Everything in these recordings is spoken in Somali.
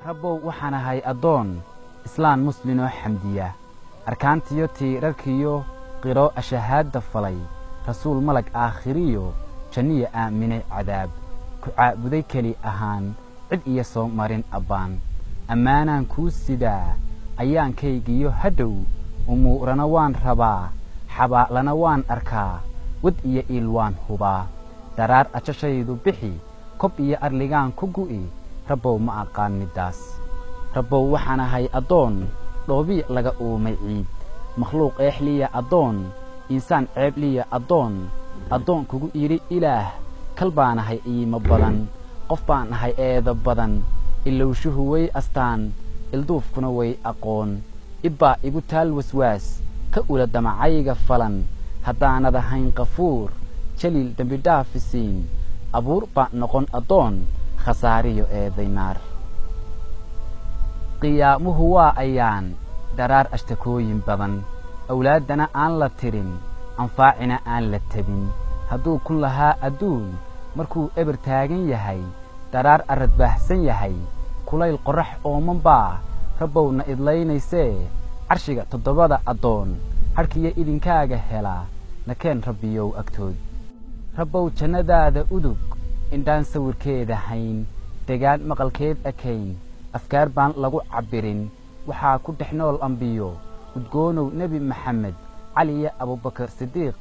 Rabbow, waxaan ahay addoon islaan muslinoo xamdiya arkaantiyo tiirarkiyo qiro ashahaadda falay, rasuul malag aakhiriyo janniya aaminay cadaab, ku caabuday keli ahaan, cid iyo soo marin abbaan. Ammaanaan kuu sidaa ayaankaygiyo hadhow, umuurana waan rabaa, xabaalana waan arkaa, wad iyo iil waan hubaa. Daraar ajashaydu bixi, kob iyo arligaan ku gu'i, Rabbow ma aqaan middaas. Rabbow, waxaan ahay addoon dhoobiya laga uumay ciid, makhluuq eexliya addoon, insaan ceebliya addoon, addoon kugu yidhi Ilaah kal baan ahay iimo badan, qof baan ahay eeda badan, ilowshuhu way astaan, ilduufkuna way aqoon. Ibbaa igu taal waswaas ka ula damacayga falan, haddaanad ahayn Qafuur Jaliil dembidhaafisiin, abuur baan noqon addoon khasaariyo eeday naar. Qiyaamuhu waa ayaan daraar ashtakooyin badan, awlaaddana aan la tirin, anfaacina aan la tebin. Hadduu kun lahaa adduun markuu eber taagan yahay, daraar arrad baahsan yahay, kulayl qorrax ooman baa Rabbowna idlaynaysee, carshiga toddobada addoon hadhkiyo idinkaaga helaa nakeen Rabbiyow agtood. Rabbow, jannadaada udug indhaan sawirkeeda hayn, degaan maqalkeed ekayn, afkaar baan lagu cabbirin. Waxaa ku dhex nool ambiyo udgoonow, Nebi Maxamed, Caliya, Abubakar Sidiiq,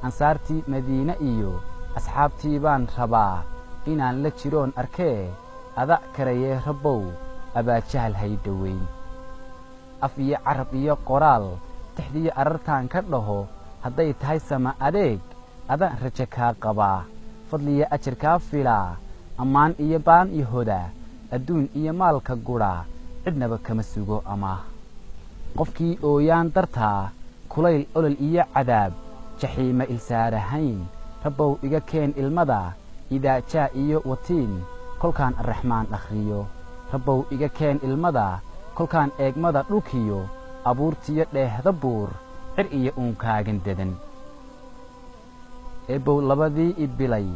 ansaartii Madiine iyo asxaabtii baan rabaa inaan la jiroon arkee, ada karayee Rabbow, Abaajahal hay dhoweyn. Af iyo carab iyo qoraal tixdiyo arartaan ka dhaho, hadday tahay sama adeeg, adaan rajo kaa qabaa, fadliyo ajar kaa filaa, ammaan iyo baan iyo hoda, adduun iyo maalka gudhaa cidnaba kama sugo amaah. Qofkii ooyaan dartaa kulayl olol iyo cadaab jaxiima ilsaarahayn, Rabbow iga keen ilmada idaajaa iyo watiin kolkaan Arraxmaan akhriyo. Rabbow, iga keen ilmada kolkaan eegmada dhulkiyo abuurtiyo dheehda buur cir iyo uunkaagan dedan. Eebbow, labadii i bilay,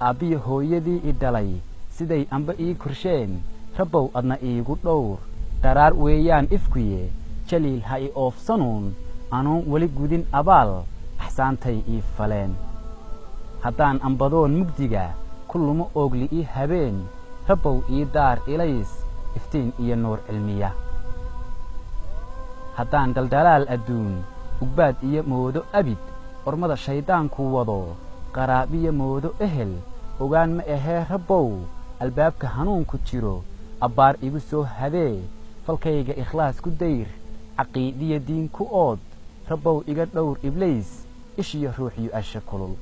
aabbiyo hooyadii i dhalay, siday amba ii korsheen, Rabbow adna iigu dhowr. Daraar weeyaan ifkuye, Jaliil ha i oofsanuun anoon weli gudin abaal axsaantay ii faleen. Haddaan ambadoon mugdiga ku lumo oogli ii habeen, Rabbow ii daar ilays iftiin iyo nuur cilmiya. Haddaan dhaldhalaal adduun ugbaad iyo moodo abid ormada shayddaanku wado, qaraabiyo moodo ehel, ogaan ma ahee Rabbow albaabka hanuunku jiro abbaar igu soo hadee. Falkayga ikhlaas ku dayr, caqiidiyo diin ku ood, Rabbow iga dhowr Ibliis ishiyo ruuxyu asha kulul.